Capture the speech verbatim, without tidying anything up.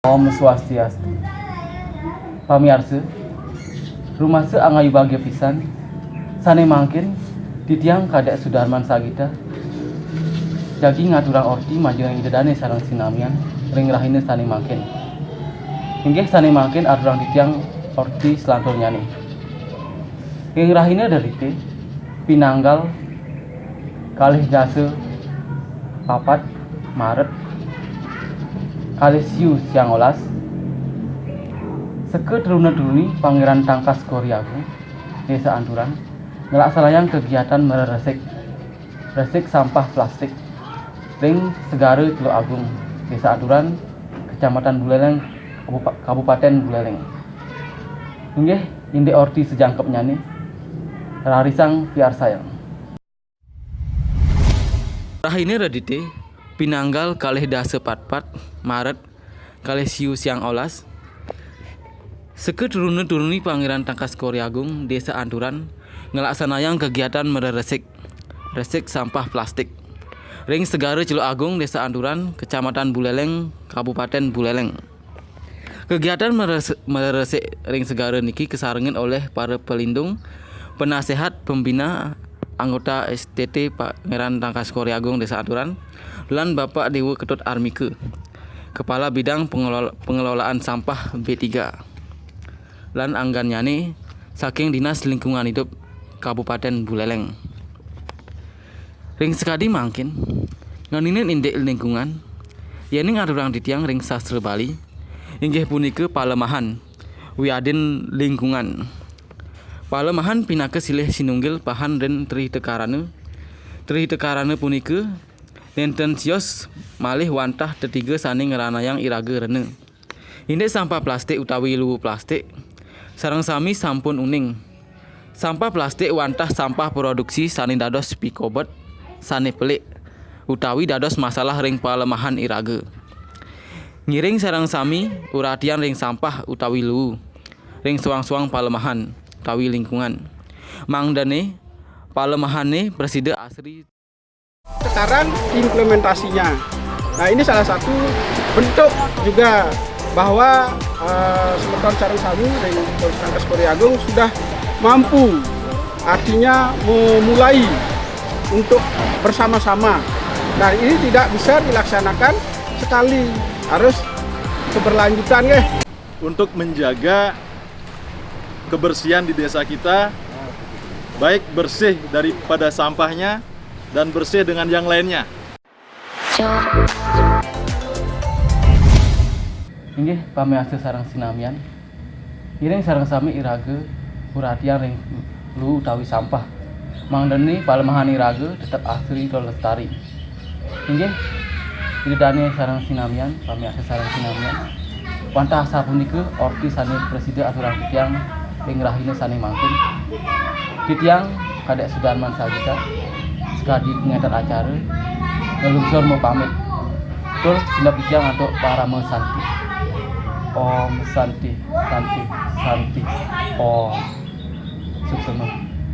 Om Swastiastu. Pamiarsa, rumasa angayu bagia pisan, sane mangkin titiang Kadek Sudarman Sagita jagi ngaturang orti majeng ida dane sareng sinamian ring rahina sane mangkin. Inggih sane mangkin aturang titiang orti selanturnyane. Ring rahina Redite, pinanggal kalih dasa papat Maret, kalih siu siang olas, seka truna-truni Pangeran Tangkas Kori Agung, Desa Anturan, nglaksanayang kegiatan mreresik, resik sampah plastik ring Segara Celuk Agung, Desa Anturan, Kecamatan Buleleng, Kabupa-, Kabupaten Buleleng. Inggih, indik orti sajangkepnyane, rarisang piarsayang. Rahina Redite, pinanggal kalih dasa patpat Maret, kalih siu siang olas, seka truna-truni Pangeran Tangkas Kori Agung, Desa Anturan, nglaksanayang kegiatan mreresik, resik sampah plastik ring Segara Celuk Agung, Desa Anturan, Kecamatan Buleleng, Kabupaten Buleleng. Kegiatan meres-, mreresik ring segara niki kasarengin oleh para pelindung, penasehat, pembina, anggota S T T Pangeran Tangkas Kori Agung Desa Anturan, lan Bapak Dewa Ketut Armika, Kepala Bidang Pengelola-, Pengelolaan Sampah B tiga, lan anggannyane saking Dinas Lingkungan Hidup Kabupaten Buleleng. Ring sakadi mangkin, ngeninin indik lingkungan, yening aturang titiang ring sastra Bali, inggih punika palemahan wiadin lingkungan. Palemahan pinaka silih sinunggil pahan ring Tri Hita Karana. Tri Hita Karana punika nenten sios malih wantah tetiga sane ngranayang iraga rena. Indik sampah plastik utawi luwu plastik, sareng sami sampun uning. Sampah plastik wantah sampah produksi sane dados pikobet, sane pelik, utawi dados masalah ring palemahan iraga. Ngiring sareng sami uratian ring sampah utawi luwu, ring suang-suang palemahan utawi lingkungan. Mangdane palemahane prasida asri. Sekarang implementasinya. Nah, ini salah satu bentuk juga bahwa, eh, semeton sareng sami ring Polres Tangkas Kori Agung sudah mampu, artinya memulai untuk bersama-sama. Nah, ini tidak bisa dilaksanakan sekali, harus keberlanjutan, nggih. Untuk menjaga kebersihan di desa kita, baik bersih daripada sampahnya dan bersih dengan yang lainnya. Inggih, pamiarsa sareng sinamian, ngiring sareng sami iraga uratian ring luwu utawi sampah. Mangdane palemahan iraga tetep asri tur lestari. Inggih, ida dane sareng sinamian, pamiarsa sareng sinamian. Wantah sapunika orti sane prasida aturang titiang ring rahina sane mangkin. Titiang Kadek Sudarman Sagita, sakadi pangenter acara, nglungsur mapamit. Tur sineb titiang antuk parama santi. Om Santi, Santi, Santi, Om. Suksema.